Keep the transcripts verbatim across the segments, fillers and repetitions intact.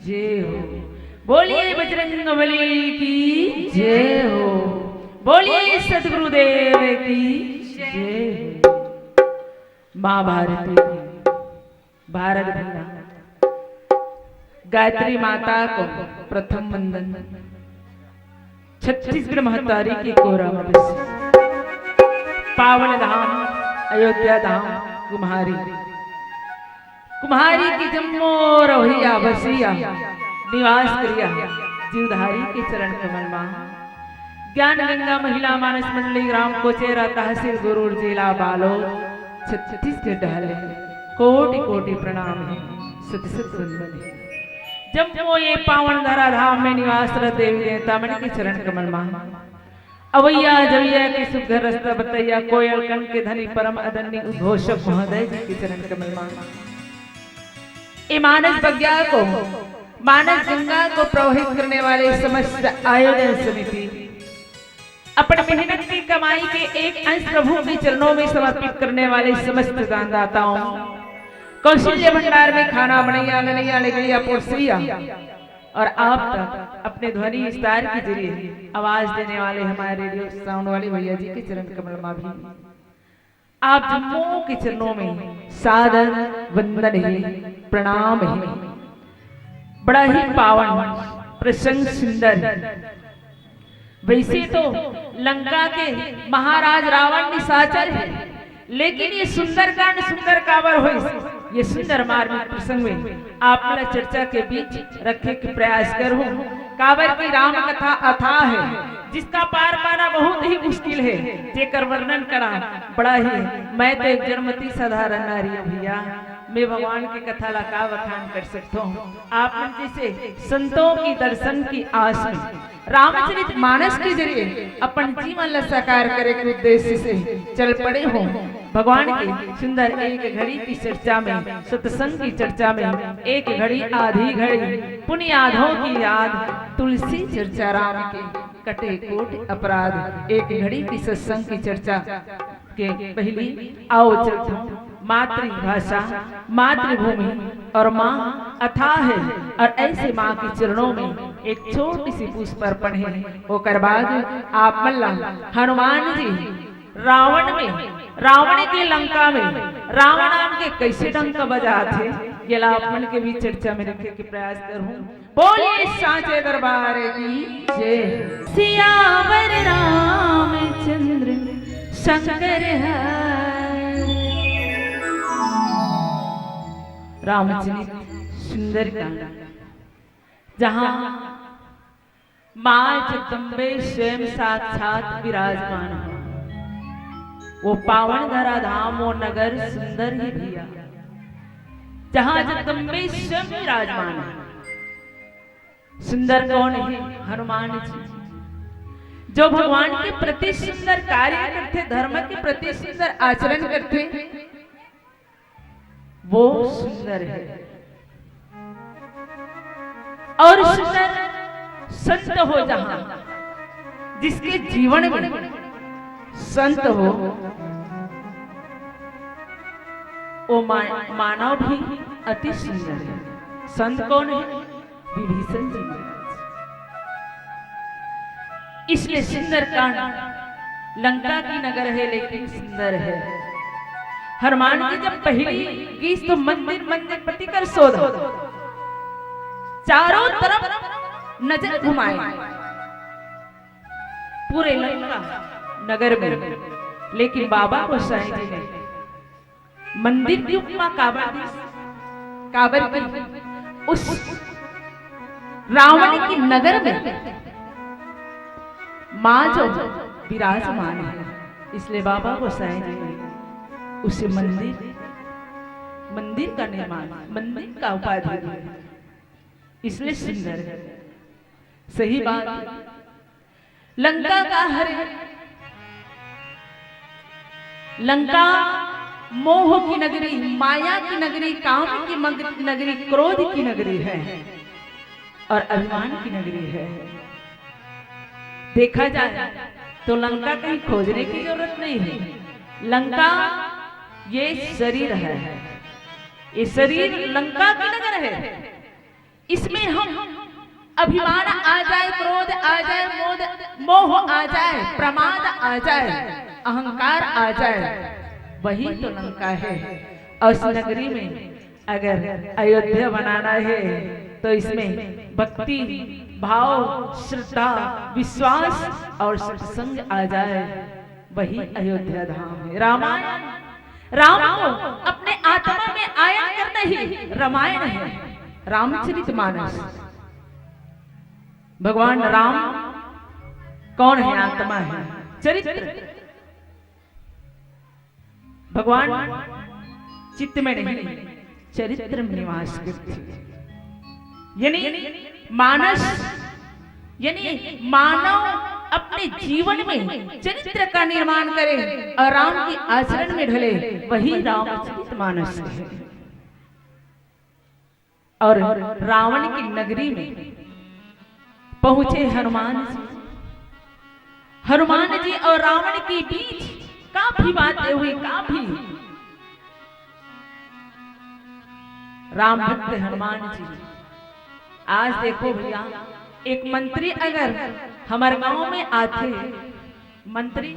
जय हो। बोलिए बजरंग बली की जय हो। बोलिए सतगुरुदेव की जय हो। माँ भारती की, भारत भैया, गायत्री माता को प्रथम वंदन। छत्तीसगढ़ महतारी के कोरा में बसे पावन धाम अयोध्या धाम कुम्हारी, कुम्हारी के जम्मो रहोइया बसिया निवास करिया जीवधारी के चरण कमल मा ज्ञान गंगा महिला मानस मंडली ग्राम कोचेरा तहसील गुरूर जिला बालोद छत्तीसगढ़ डहले कोटि कोटि प्रणाम हे, सत सत वंदन हे। जम्मो ये पावन धरा धाम में निवास रह देवी देवता मन के चरण कमल मा अवैया जवैया के सुघर रस्ता बतैया कोयल कंठ के धनी परम आदरणीय उद्घोषक महोदय जी के चरण कमल मा ए मानस बगिया को, मानस गंगा को प्रवाहित करने वाले समस्त आयोजन समिति, अपने मेहनत की कमाई के एक अंश प्रभु के चरणों में समर्पित करने वाले समस्त दानदाताओं, कौशल्य भंडार में खाना बनैया, लनैया, लेगैया, पोरसैया और आप तक अपने ध्वनि विस्तार के जरिए आवाज देने वाले हमारे रेडियो साउंड वाले भैया जी के चरण कमल मा भी आप जम्मो के चरणों में सादर वंदन हे, प्रणाम हे। बड़ा ही पावन प्रसंग सुंदर हे। वैसे तो लंका के महाराज रावण निशाचर हे, लेकिन ये सुंदरकांड सुंदर काबर होइस, ये सुंदर मार्मिक प्रसंग में आप मन ला चर्चा के बीच रखे के प्रयास करहूं। काबर की राम कथा अथाह हे, जिसका पार पाना बहुत ही मुश्किल हे, जेकर वर्णन करना बड़ा ही, मैं तो एक जड़मति साधारण नारी हूं भैया, मैं भगवान के कथा ला का बखान कर सकथों। आप मन जैसे संतों की दर्शन की आस में रामचरित मानस के जरिए अपन जीवन ला साकार करे के उद्देश्य से चल पड़े हों। भगवान के सुंदर एक घड़ी की चर्चा में, सत्संग की चर्चा में, एक घड़ी आधी घड़ी पुण्याधों की याद, तुलसी चर्चा राम के कटे कोट अपराध, एक घड़ी की सत्संग की चर्चा के पहली आओ चलथों मातृभाषा, मातृभूमि और माँ अथाह हे। और ऐसे माँ के चरणों में एक छोटी सी पुष्प अर्पण हे। ओकर बाद आप मन ला हनुमान जी रावण में, रावण के लंका में रावण नाम के कैसे डंका बजात हे, ये ला आप मन के भी चर्चा में रखे के प्रयास करहूं। बोलिए सांचे दरबार की जय। सियावर रामचंद्र शंकर हरे। रामचरित सुंदरकांड, जहां माँ जगदम्बे स्वयं साक्षात विराजमान हो। वो पावन धरा धाम, वो नगर सुंदर ही भैया, जहां जगदम्बे स्वयं विराजमान है। सुंदर कौन है? हनुमान जी, जो भगवान के प्रति सुंदर कार्य करथे, धर्म के प्रति सुंदर आचरण करथे, वो सुंदर है। और सुंदर संत हो जहां, जिसके जीवन में संत हो, वो मा-, मानव भी अति सुंदर है। संत कौन है? विभीषण जी महाराज। इसलिए सुंदरकांड, लंका की नगर है लेकिन सुंदर है। हनुमान जी जब पहली गीस तो मंदिर मंदिर पति कर शोध, चारों तरफ नजर घुमाए पूरे लंका नगर में, लेकिन बाबा गोसाई जी ने मंदिर की उपमा काबर दी? काबर की उस रावण की नगर में माँ जो विराजमान है, इसलिए बाबा गोसाई जी ने उसे मंदिर, मंदिर का निर्माण, मंदिर का उपाधि दी, इसलिए सुंदर है। सही बात। लंका का हरे, लंका मोह की नगरी, माया की नगरी, काम की मग-, नगरी, क्रोध की नगरी है और अभिमान की नगरी है। देखा जाए तो लंका कहीं खोजने की जरूरत नहीं है। लंका ये शरीर है, ये शरीर लंका की नगर है। इसमें हम अभिमान आ जाए, क्रोध आ जाए, मोद, मोह आ जाए, प्रमाद आ जाए, अहंकार आ जाए, वही तो लंका है। और उस नगरी में अगर अयोध्या बनाना है तो इसमें भक्ति भाव, श्रद्धा, विश्वास और सत्संग आ जाए, वही अयोध्या धाम है। रामायण, राम को अपने आत्मा में आयन करना ही रामायण है, रामचरित मानस। भगवान राम कौन है? आत्मा है, चरित्र। भगवान चित्त में नहीं, चरित्र में निवास करते हैं। यानी मानस, यानी मानव अपने जीवन में चरित्र का निर्माण करे और राम के आचरण में ढले, वही रामचरित मानस है। और रावण की नगरी में पहुंचे हनुमान जी। हनुमान जी और रावण के बीच काफी बातें हुई, काफी। राम भक्त हनुमान जी, आज देखो भैया, एक मंत्री अगर हमारे गांव में आथे, मंत्री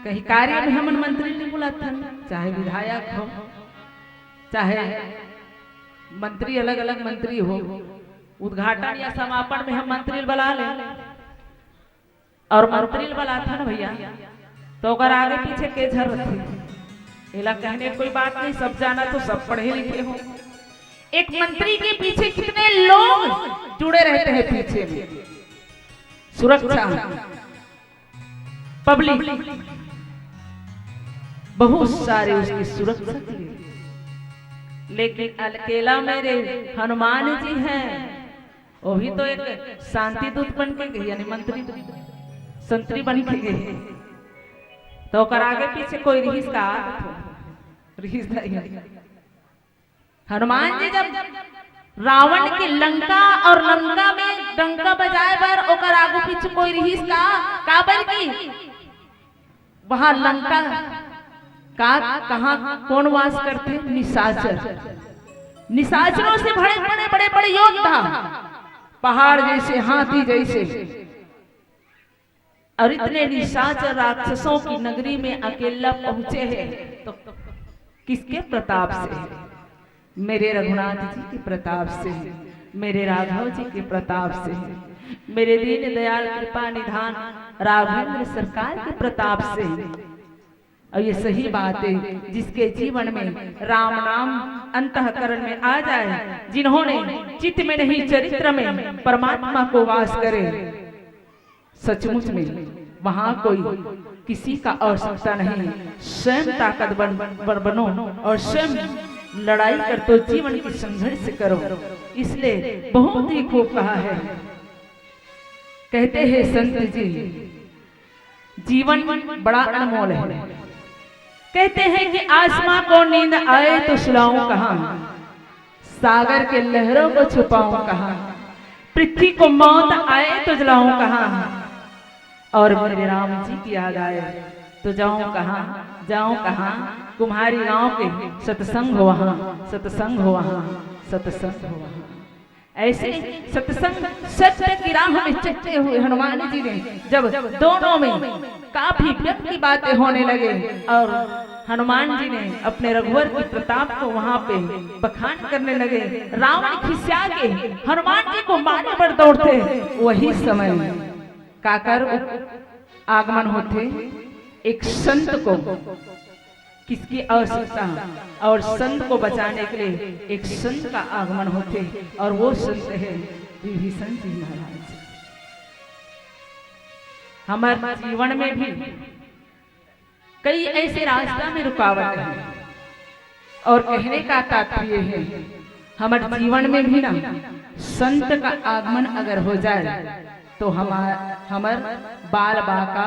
कहीं कार्य में हमन मंत्री नहीं बुलाथन, चाहे विधायक हो, चाहे मंत्री, अलग अलग मंत्री हो, उद्घाटन या समापन में हम मंत्री ल बुला ले, और मंत्री ल बुलाथन भैया, तो ओकर आगे पीछे के झर रथे। एला कहने कोई बात नहीं, सब जाना तो सब पढ़े लिखे हो। एक मंत्री के पीछे कितने लोग जुड़े रहते हैं पीछे में, सुरक्षा, पब्लिक, बहुत सारे उसकी सुरक्षा के लिए। लेकिन अकेला मेरे हनुमान जी हैं, वो भी तो एक शांति दूत बन के गए, यानी मंत्री, संतरी बन के गए। तो ओकर आगे पीछे कोई रिहिस का? रिहिस नहीं। हनुमान जी जब रावण के लंका और लंका में डंका बजाए बर ओकर आगू पीछे कोई रिहिस का? काबर की वहां लंका का कहां कौन वास करते? निशाचर। निशाचरों से बड़े बड़े बड़े बड़े योद्धा, पहाड़ जैसे, हाथी जैसे, और इतने निशाचर राक्षसों की नगरी में अकेला पहुंचे हैं तो किसके प्रताप से है? मेरे रघुनाथ जी के प्रताप से है, मेरे राघव जी के प्रताप से है, मेरे दीन दयाल कृपा निधान राघवेंद्र सरकार के प्रताप से है। और ये सही बात है, जिसके जीवन में राम नाम अंतःकरण में आ जाए, जिन्होंने चित्त में नहीं चरित्र में परमात्मा को वास करे, सचमुच में वहां कोई किसी का आवश्यकता नहीं, स्वयं ताकतवर बन, बनो और स्वयं लड़ाई कर, तो जीवन की संघर्ष करो। इसलिए बहुत ही खूब कहा है, कहते हैं संत जी, जीवन बड़ा अनमोल है। कहते हैं कि आसमां को नींद आए तो सुलाऊं कहां, सागर के लहरों को छुपाऊं कहां, पृथ्वी को मौत आए तो जलाऊं कहां, और मेरे राम जी की याद आए तो जाऊं कहां, जाऊं कहां, कुम्हारी गांव के सत्संग हो वहां, सत्संग हो वहां, सत्संग हो वहां। ऐसे सत्संग सत्य की राह में चलते हुए हनुमान जी ने जब दोनों में काफी व्यंग की बातें होने लगे और हनुमान जी ने अपने रघुवर की प्रताप को वहां पे बखान करने लगे, रावण खिसिया के हनुमान जी को मारे बर दौड़ते, वही समय काकर आगमन होते, एक संत को किसकी आवश्यकता और संत को बचाने के लिए एक संत का आगमन होते, और वो संत है विभीषण जी महाराज। हमारे जीवन में भी कई ऐसे रास्ता में रुकावट है, और कहने का तात्पर्य है, हमारे जीवन में भी ना संत का आगमन अगर हो जाए तो हमार हमर बाल बाका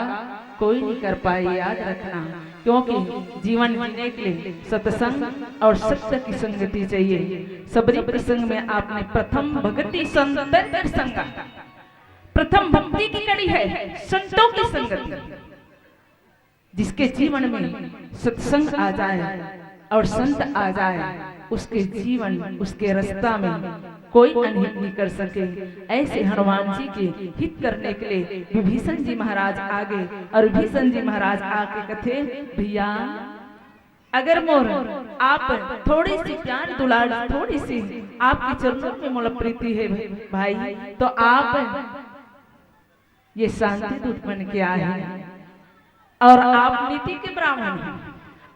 कोई नहीं कर पाए। याद रखना, क्योंकि जीवन जीने के लिए सत्संग और सत्य की संगति चाहिए। सबरी प्रसंग में आपने प्रथम भक्ति संत की संगा, प्रथम भक्ति की कड़ी है संतों की संगति। जिसके जीवन में सत्संग आ जाए और संत आ जाए, उसके जीवन, उसके रास्ता में कोई अनहित नहीं कर सके। ऐसे हनुमान जी के हित करने के लिए विभीषण जी महाराज आगे और विभीषण जी महाराज आके कथे, भैया, अगर मोर आप थोड़ी सी प्यार दुलार, थोड़ी सी आपके चरणों में मोला प्रीति है भाई, तो आप ये शांति दूत बन के आए हैं और आप नीति के ब्राह्मण हैं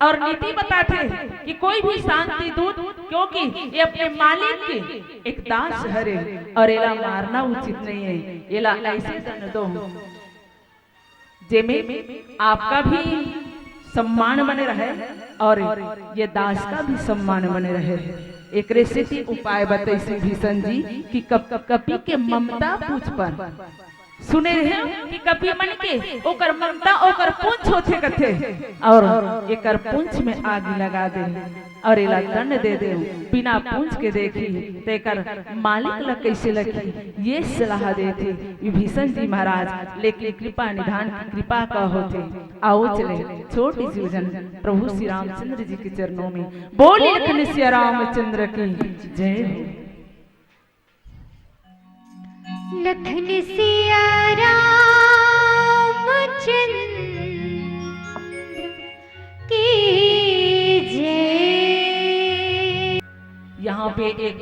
और नीति बताथे कि कोई भी शांति दूत, क्योंकि ये अपने मालिक के एक दास हरे और एला मारना उचित नहीं है, एला ऐसे दंड दो जेमे आपका भी सम्मान बने रहे और ये दास का भी सम्मान बने रहे। एकरे सेती उपाय बतैसी भीषण जी कि कप-, कपि के ममता पूछ पर सुने रहे कि कपि मन के ओकर ममता ओकर पूंछ होथे कथे और एकर पूंछ में आगी लगा दे और एला दंड दे दे। बिना पूंछ के देखी त एकर मालिक ला कैसे लखी, ये सलाह देथे विभीषण जी महाराज। लेकिन कृपा निधान की कृपा का होथे। आओ चले छोटी सी भजन प्रभु श्री रामचंद्र जी के चरणों में। बोली लखन सिया रामचंद्र की जय हो। लखन सिया रामचंद्र की जय। यहाँ पे एक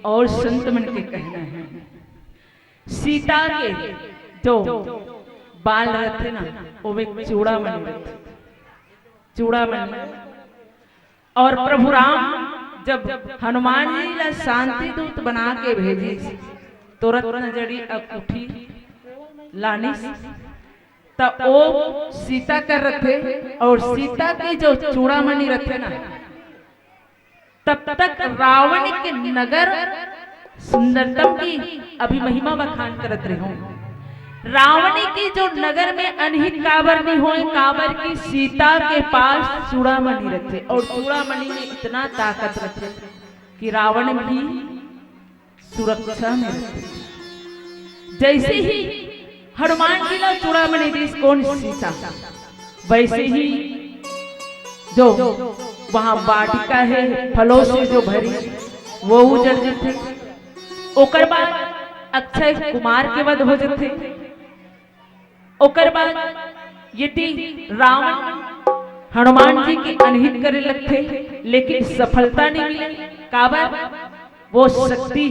और संत मन के कहना है, सीता के जो बाल रथे ना, वो में चूड़ामणि रथे, चूड़ामणि। और प्रभु राम जब हनुमान जी ला शांति दूत बना के भेजिस, तो रत्न जड़ी अंगूठी लानिस, त ओ सीता कर रथे, और सीता के जो चूड़ामणि रथे ना, तब तक रावण के नगर सुंदरतम की अभी महिमा बखान करत रहे हो। रावण के जो नगर में अनहित काबर नहीं होए, काबर की सीता के पास चूड़ामणि रथे, और चूड़ामणि में इतना ताकत रथे कि रावण भी सुरक्षा में रथे। जैसे ही हनुमान जी ला चूड़ामणि दिस, कौन? सीता। वैसे ही जो वहाँ वाटिका है फलों से जो भरी, वो उजड़ जथे। ओकर बाद अक्षय कुमार के वध हो जथे। ओकर बाद यदि रावण हनुमान जी के अनहित करे लगथे, लेकिन सफलता नहीं मिले। काबर? वो शक्ति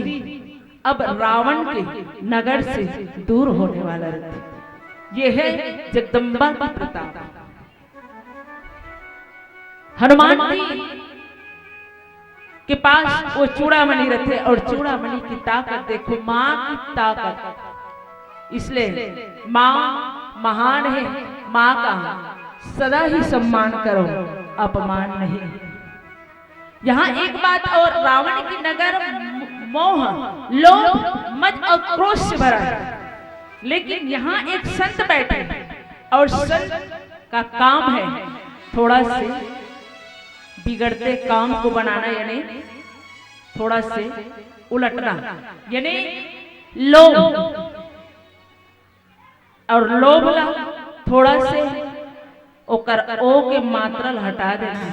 अब रावण के नगर से दूर होने वाला रथे। ये है जगदम्बा की प्रताप। हनुमान जी के पास वो चूड़ामणि रथे, और चूड़ामणि की ताकत देखो, माँ की ताकत। इसलिए माँ महान है, माँ का सदा ही सम्मान करो, अपमान नहीं। यहाँ एक बात और, रावण की नगर मोह, लोभ, मद और क्रोध से भरा है, लेकिन यहाँ एक संत बैठे हैं और संत का काम है थोड़ा से बिगड़ते काम को बनाना, यानी थोड़ा से उलटना, यानी लोभ, और लोभ ला थोड़ा से ओकर ओ के मात्रा ला हटा देना है,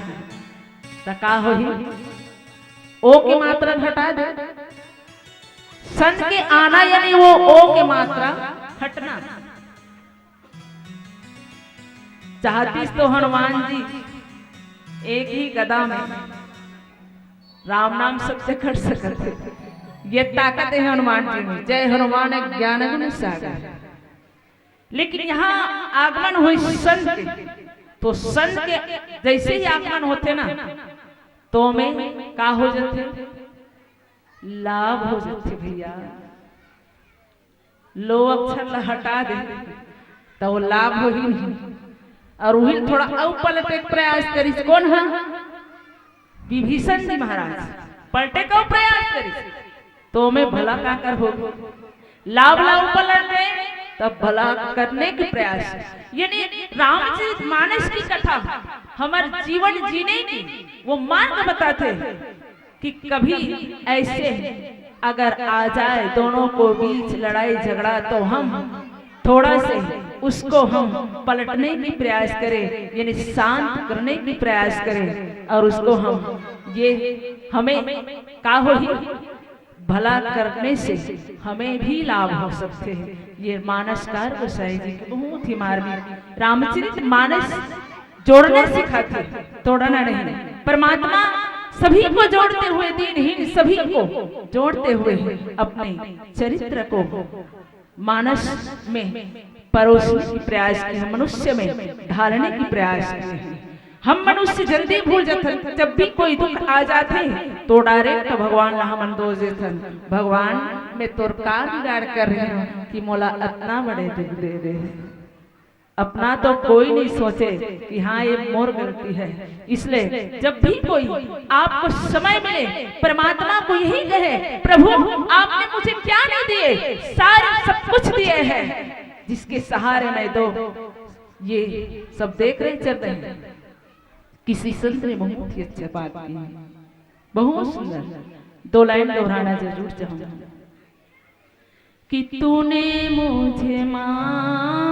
त का होही? ओ के मात्रा ला हटा दे। संत के आना यानी वो ओ के मात्रा हटना। चाहतीस तो हनुमान जी एक ही गदा में राम नाम सबसे कर सकत है। ये ताकत है हनुमान जी में। जय हनुमान ज्ञान गुण सागर। लेकिन यहाँ आगमन होइस संत के, तो संत के जैसे ही आगमन होथे ना, तो में का हो जाथे? लाभ हो जाथे भैया। लो अक्षर ला हटा दे, तो वो लाभ होही नहीं। और उही ल थोड़ा अउ पलटे के प्रयास करिस। कौन हा? विभीषण जी महाराज पलटे के प्रयास करिस, तो में भला का कर हो? लाभ लाभ पलटे, तब भला करने के प्रयास। यानी रामचरित मानस की कथा, हमर जीवन जीने की वो मार्ग बताथे कि कभी ऐसे अगर आ जाए दोनों को बीच लड़ाई झगड़ा, तो हम थोड़ा से उसको हम पलटने की प्रयास करें, यानी शांत करने की प्रयास करें, और उसको हम ये हमें का होही? भला करने से हमें भी लाभ हो सकते हैं। ये मानसकार गोसाई जी के बहुत ही मार्मिक रामचरित मानस जोड़ना सिखाथे, तोड़ना नहीं। परमात्मा सभी को जोड़ते हुए, दीनहीन सभी को जोड़ते हुए अपने चरित्र को मानस में परोसने की प्रयास किए हैं, मनुष्य में ढालने की प्रयास किए हैं। हम मनुष्य जल्दी भूल जाथन, जब भी कोई दुख आ जाथे तो डायरेक्ट भगवान ला हमन दोष देथन, "भगवान, मैं तोर का बिगाड़ कर रहे हूँ कि मोला अतना बड़े दुख दे दे।" अपना तो कोई नहीं सोचे कि हाँ, ये मोर गलती है। इसलिए जब भी कोई आपको समय मिले, परमात्मा को यही कहे, "प्रभु, आपने मुझे क्या नहीं दिए, सारे सब कुछ दिए हैं।" जिसके सहारे मैं दो, ये सब देख रहे चल रहे हैं। किसी संत ने बहुत ही अच्छी बात की, बहुत सुंदर। दो लाइन दोहराना जरूर चाहूंगा कि तूने मुझे मान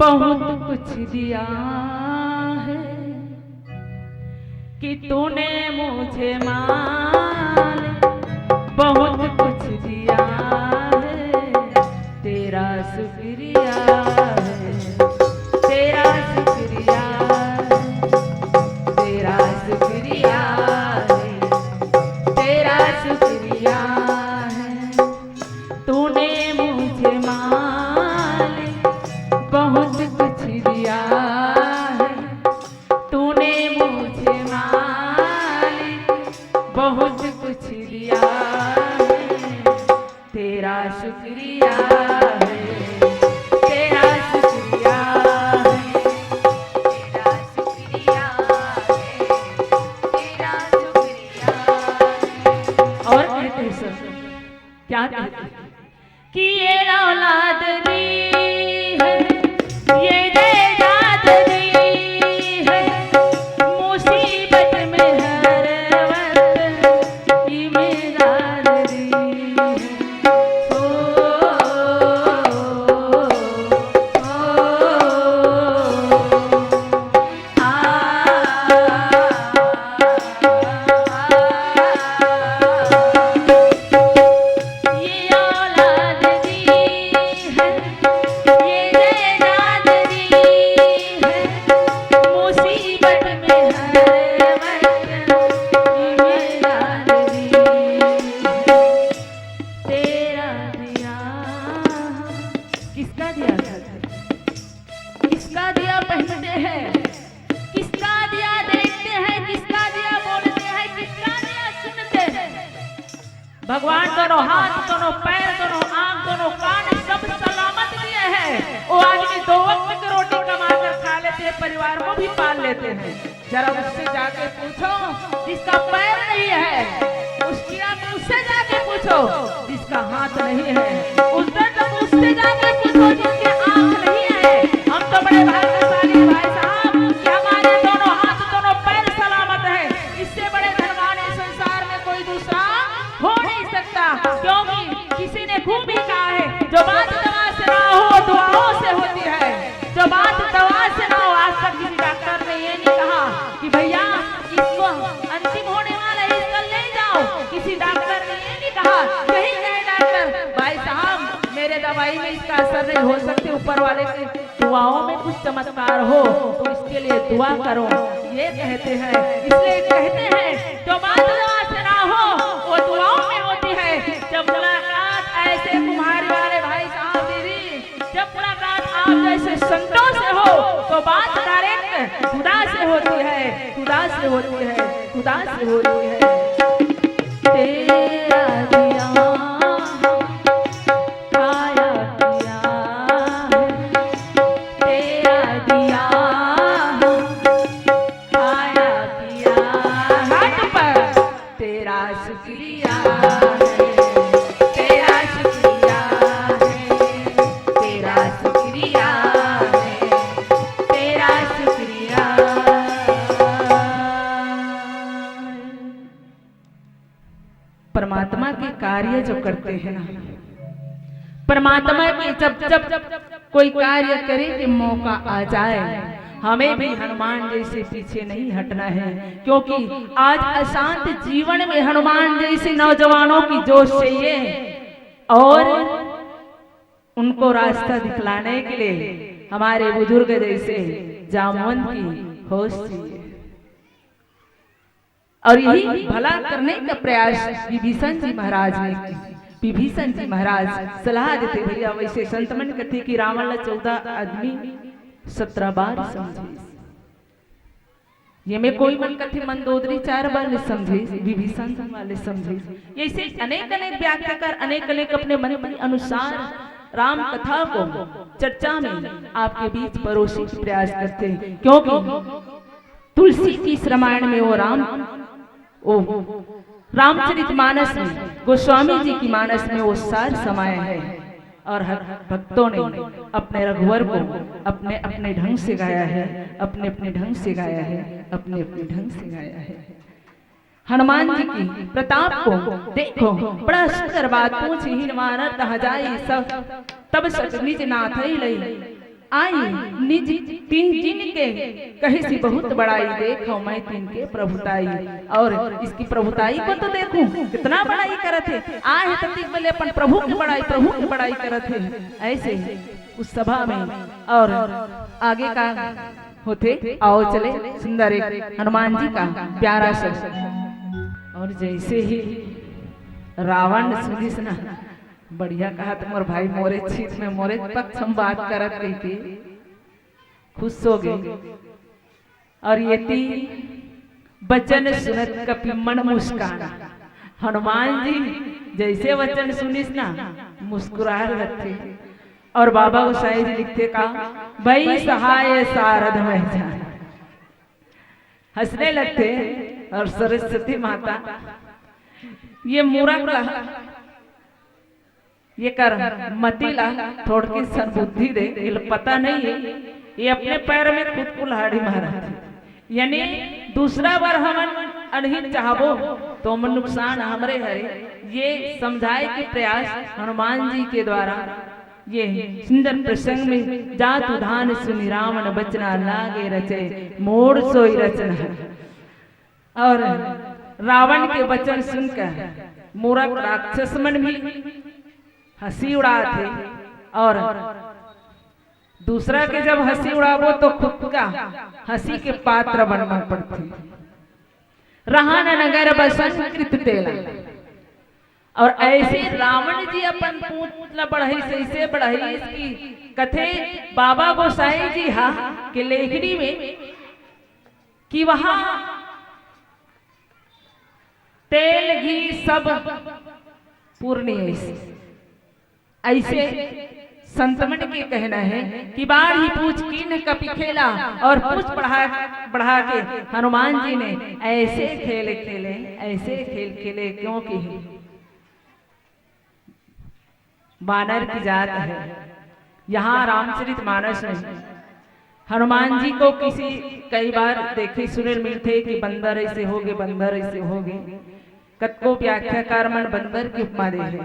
बहुत कुछ दिया है, कि तूने मुझे मान बहुत कुछ दिया है, तेरा शुक्रिया है, तेरा शुक्रिया है, तेरा शुक्रिया है, तेरा शुक्रिया है। तूने मुझे मालिक बहुत कुछ दिया है, तूने मुझे मालिक बहुत कुछ दिया है, तेरा शुक्रिया है, तेरा शुक्रिया है, तेरा शुक्रिया है, तेरा शुक्रिया है। और कहते हैं सर, क्या कहते हैं कि ये औलाद दी है, ये जायदाद दी है, मुसीबत में हर वक्त इमदाद दी है। ओ, ओ, ओ, आ, ये औलाद दी है, ये जायदाद दी है, मुसीबत में हर वक्त इमदाद दी है। तेरा दिया, किसका दिया? किसका दिया पहनते हैं, किसका दिया देखते हैं, किसका दिया बोलते हैं, किसका दिया सुनते हैं। भगवान दोनों हाथ, दोनों पैर, दोनों आंख, दोनों कान, सब सलामत दिए हैं। वो आदमी दो वक्त की रोटी कमा कर खा लेते हैं, परिवार को भी पाल लेते हैं। जरा उससे जाके पूछो जिसका पैर नहीं है, उसकी आंख, उससे जाके पूछो जिसका हाथ नहीं है, उधर तक उससे जाके पूछो जिसके आंख नहीं है। हम तो बड़े भाग्यशाली हैं भाई साहब कि हमारे दोनों हाथ, दोनों पैर सलामत हैं। इससे बड़े धनवान इस संसार में कोई दूसरा हो नहीं सकता, क्योंकि किसी ने खूब ही कहा है, जो बात दवा से ना हो, दुआओं से होती है। जो बात दवा से ना हो, आज तक किसी डॉक्टर ने ये नहीं कहा कि भैया, इसको अंतिम होने वाला है, इसको ले जाओ। किसी डॉक्टर ने ये नहीं कहा, यही कहे डॉक्टर, भाई साहब, मेरे दवाई में इसका असर नहीं हो सकते, ऊपर वाले के दुआओं में कुछ चमत्कार हो, तो इसके लिए दुआ करो, ये कहते हैं। इसलिए कहते हैं, जो बात दवा से ना हो, वो दुआओं में होती है। जब मुलाकात ऐसे कुम्हारी वाले भाई साहब, दीदी, जब मुलाकात आप जैसे संतों से हो, तो बात डायरेक्ट खुदा से होती है, खुदा से होती है, खुदा से होती है। तेरा दिया खाया पिया है, तेरा दिया खाया पिया है। हाथ पर। तेरा शुक्रिया है, तेरा शुक्रिया है, तेरा शुक्रिया है, तेरा शुक्रिया है। परमात्मा के कार्य जो करते हैं ना, परमात्मा के जब जब कोई कार्य करे के मौका आ जाए, हमें भी हनुमान जैसे पीछे नहीं हटना है, क्योंकि आज अशांत जीवन में हनुमान जैसे नौजवानों की जोश चाहिए और उनको रास्ता दिखलाने के लिए हमारे बुजुर्ग जैसे जामवंत की होश चाहिए। और यही भला करने का प्रयास विभीषण जी महाराज ने किया। विभीषण जी महाराज सलाह देथे, भैया, वैसे संत मन कथे कि रावण ला चौदह आदमी सत्रह बार समझे। ये में कोई मन कथे मंदोदरी चार बार ले समझे, विभीषण जी वाले समझे। ऐसे अनेक अनेक व्याख्याकार अनेक अनेक अपने मन के अनुसार राम कथा को चर्चा में आपके बीच परोसे के प्रयास करथे, क्योंकि तुलसी के इस रामायण में वो राम, वो रामचरित मानस में, गोस्वामी जी की मानस में वो सार समाया है। और हर भक्तों ने अपने रघुवर को अपने अपने ढंग से गाया है, अपने अपने ढंग से गाया है, अपने अपने ढंग से गाया है। हनुमान जी की प्रताप को देखो, बड़ा सुंदर बात पूछी, "हीन मानर तहाँ जाई, सब तब सत निज नाथै लई। आई निज तिन जिन के, कहिसि बहुत बड़ाई, देखो मैं तिनके प्रभुताई।" और इसकी प्रभुताई को तो देखो, कितना बड़ाई करत हे। आए हे तो तिक बले अपन प्रभु की बड़ाई, प्रभु की बड़ाई करत हे। ऐसे उस सभा में और आगे का होथे, आओ चले सुंदर एक हनुमान जी का प्यारा सा। और जैसे ही रावण सुनिस ना, बढ़िया कहा तुम्हार भाई मोरे छित में मोरे पक्ष में बात करत कहिके खुश हो गे। और एती बचन सुनत कपि मन मुस्कान। हनुमान जी जैसे वचन सुनिस ना, मुस्कुराए लगथे। और बाबा गोसाई जी लिखथे का, "भई सहाय सारथ महि जान।" हंसने लगथे। और सरस्वती माता ये मूरख ला, ये कर मति ला थोड़की सन बुद्धि दे, ये ला पता नहीं है, ये अपने पैर में खुद कुल्हाड़ी मारत हे। यानी दूसरा बार हमन अनही चाहबो तो हमन नुकसान हमरे हरे, ये समझाए के प्रयास हनुमान जी के द्वारा ये सुंदर प्रसंग में, "जातु धान सुनि रावण बचना, लागे रचे मोर सोई रचना।" और रावण के वचन सुनकर मूरख राक्षस मन भी हंसी उड़ात हे। और दूसरा के जब हंसी उड़ाबो तो खुद का हंसी के पात्र बनना पड़थे। "रहा न नगर बसन कृत तेला।" और ऐसे रावण जी अपन पूंछ ला बढ़ाइस, ऐसे बढ़ाइस कि कथे बाबा गोसाई जी हा के लेखनी में कि वहां तेल घी सब पूर्णी ऐसे। ऐसे संत मन के कहना है कि "बाढ़ी पूंछ कीन्ह कपि खेला", और पूंछ बढ़ा, बढ़ा के हनुमान जी ने ऐसे खेल खेले, ऐसे खेल खेले, क्योंकि बानर की जात है। यहाँ रामचरित मानस में हनुमान जी को किसी, कई बार देखे सुने मिलथे कि बंदर ऐसे होगे, बंदर ऐसे होगे। कतको व्याख्याकार मन बंदर की उपमा दे हे,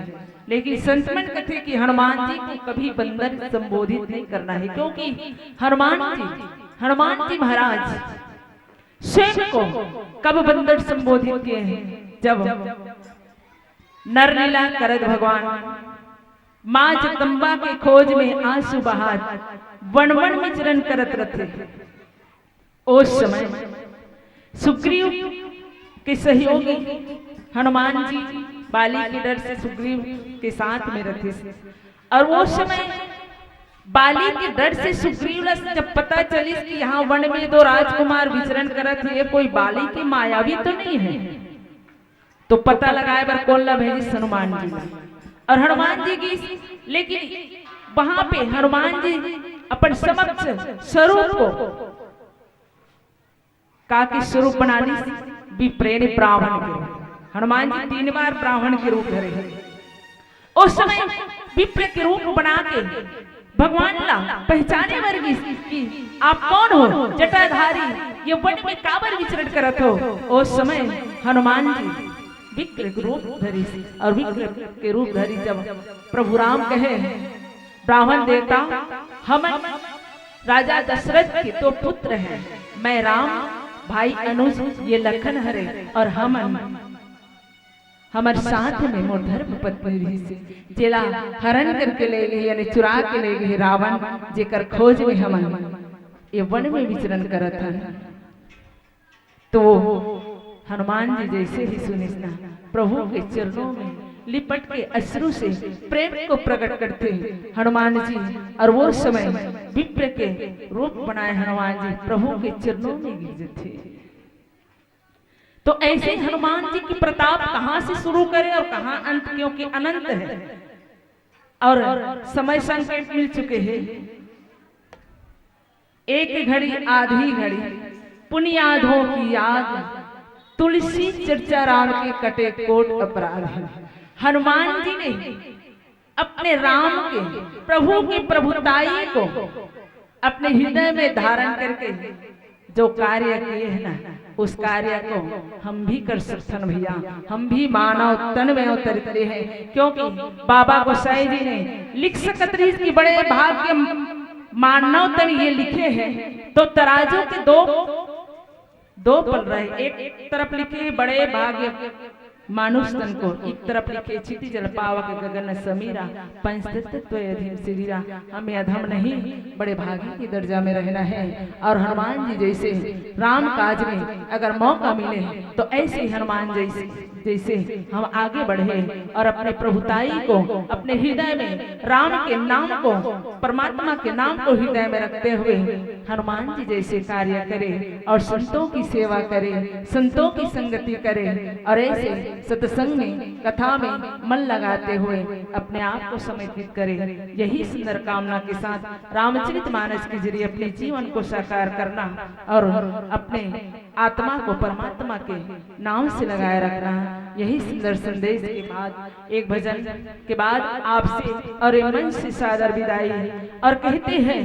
लेकिन संत मन कथे कि हनुमान जी को कभी बंदर संबोधित नहीं करना है, क्योंकि हनुमान जी, हनुमान जी महाराज स्वयं को कब बंदर संबोधित किए हैं? जब नर लीला करत भगवान माँ जगदम्बा के खोज में आंसू बहात वन वन विचरण करत रथे। उस समय सुग्रीव के सहयोगी हनुमान जी बाली के डर से सुग्रीव के साथ में रथे। और वो समय बाली के डर से सुग्रीव ला जब पता चलिस कि यहाँ वन में दो राजकुमार विचरण करत हे, ये कोई बाली के मायावी तो नहीं है, तो पता लगाए बर कोन ला भेजिस? हनुमान जी ला। और हनुमान जी गिस, लेकिन वहां पे हनुमान जी अपन समक्ष स्वरूप को का के स्वरूप बना लिस? विप्रेण ब्राह्मण के रूप। हनुमान जी तीन बार ब्राह्मण के रूप धरे हे। उस समय विप्र के रूप बना के भगवान ला पहचाने बर गिस कि आप कौन हो जटाधारी, ये वन में काबर विचरण करत हो। उस समय हनुमान जी विप्र के रूप धरिस और विप्र के रूप धरिस जब प्रभु राम कहे, ब्राह्मण देवता, हमन राजा दशरथ के दो पुत्र हैं, मैं राम, भाई अनुज, ये लखन हरे, और हमन, हमर साथ में मोर धर्म पत्नी रहिस हे, जेला हरण करके ले गे, यानी चुरा के ले गे रावण, जेकर खोज में हमन ये वन में विचरण करत हन। तो हनुमान जी जैसे ही सुनिस ना, प्रभु के चरणों में लिपट के अश्रु से प्रेम को प्रकट करते हनुमान जी, और वो समय विप्र के रूप बनाए हनुमान जी प्रभु के चरणों में गिर जाते। तो ऐसे हनुमान जी की प्रताप कहाँ से शुरू करें और कहाँ अंत, क्योंकि अनंत है और समय संकेत मिल चुके हैं। एक घड़ी आधी घड़ी पुनि याद हो कि याद, तुलसी चर्चा राम के कटे कोट अपराध। हनुमान जी ने अपने राम के, प्रभु की प्रभुताई को अपने हृदय में धारण करके जो कार्य किए हैं ना, उस कार्य को हम भी कर सकथन भैया। हम भी मानव तन में अवतरित हैं, क्योंकि बाबा गोसाई जी ने लिख सकत रहिस कि बड़े भाग्य मानव तन ये लिखे हैं, तो तराजू के दो, दो पल रहे, एक तरफ लिखे बड़े भाग्य मानुष तन को, एक तरफ लिखे क्षिति जल पावक गगन समीरा, पंच तत्व अधीन शरीरा। हम ये अधम नहीं, बड़े भागी की दर्जा में रहना है। और हनुमान जी जैसे राम काज में अगर मौका मिले तो ऐसे ही हनुमान जैसे, जैसे हम आगे बढ़े और अपने प्रभुताई को अपने हृदय में, राम के नाम को, परमात्मा के नाम को हृदय में रखते हुए हनुमान जी जैसे कार्य करे और संतों की सेवा करे, संतों की संगति करे और ऐसे सत्संग में, कथा में मन लगाते हुए अपने आप को समर्पित करे। यही सुंदर कामना के साथ रामचरित मानस के जरिए अपने जीवन को साकार करना और अपने आत्मा को परमात्मा के नाम से लगाए रखना, यही सुंदर संदेश के बाद एक भजन के बाद आपसे और ये मंच से सादर विदाई। और कहते हैं,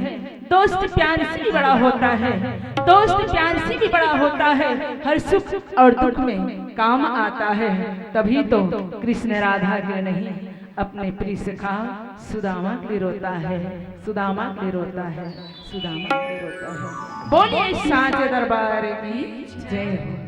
दोस्त प्यार से भी बड़ा होता है, दोस्त प्यार से भी बड़ा होता है, हर सुख और दुख में काम आता है। तभी तो कृष्ण राधा के नहीं, अपने प्रिय सखा सुदामा के लिए रोता है, सुदामा के लिए रोता है, सुदामा के लिए रोता है। बोलिए साँचे दरबार की जय हो।